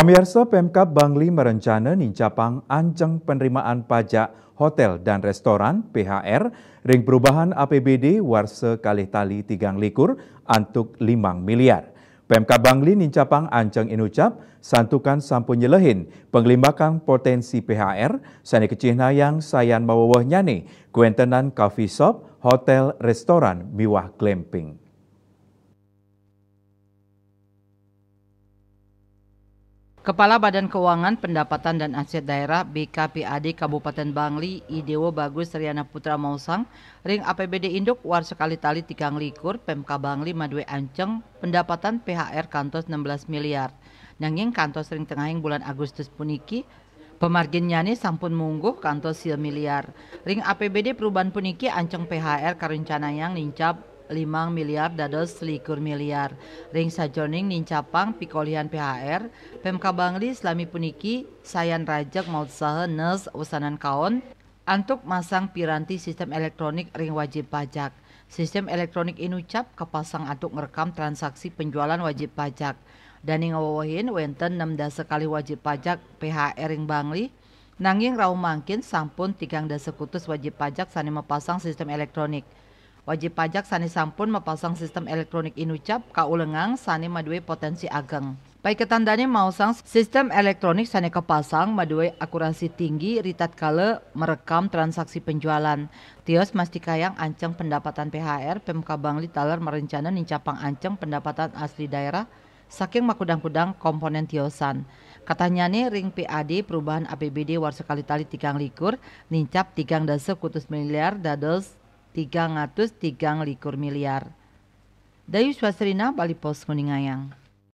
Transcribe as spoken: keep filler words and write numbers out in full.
Pamiarsa, Pemkab Bangli merencana nincapang anceng penerimaan pajak hotel dan restoran, P H R, ring perubahan A P B D warsa kalih tali tigang likur antuk limang miliar. Pemkab Bangli nincapang anceng inucap santukan sampun nyelehin panglimbakan potensi P H R sane kacihnayang sayan mawewehnyane kawentenan coffee shop, hotel, restoran, miwah glamping. Kepala Badan Keuangan Pendapatan dan Aset Daerah, B K P A D, Kabupaten Bangli, I Dewa Bagus Riana Putra maosang, ring A P B D induk warsa kalih tali tigang likur, Pemkab Bangli madue anceng pendapatan P H R kantos enam belas miliar. Nanging kantos ring tengahing bulan Agustus puniki, pamarginnyane sampun mungguh kantos sia miliar. Ring A P B D perubahan puniki, anceng P H R karencanayang nincap limang miliar dados selikur miliar. Ring sajeroning nincapang pikolihan P H R, Pemkab Bangli salami puniki sayan rajeg mautsaha nes wesanan kaon antuk masang piranti sistem elektronik ring wajib pajak. Sistem elektronik inucap kapasang antuk ngrekam transaksi penjualan wajib pajak. Dane ngawewehin wenten enam dasa kalih wajib pajak P H R ring Bangli, nanging rauh mangkin sampun tigang dasa kutus wajib pajak sane mapasang sistem elektronik. Wajib pajak sane sampun mapasang sistem elektronik inucap kaulengang sane madue potensi ageng. Paiketan dane maosang sistem elektronik sane kapasang madue akurasi tinggi ritatkala merekam transaksi penjualan. Tios mastikayang anceng pendapatan P H R, Pemkab Bangli taler marencana nincapang anceng pendapatan asli daerah saking makudang-kudang komponen tiosan. Katahnyane ring P A D perubahan A P B D warsa kalih tali tigang likur nincap tigang dasa kutus miliar dados tigang atus tigang likur miliar. Dayu Swasrina, Bali Post nguningayang.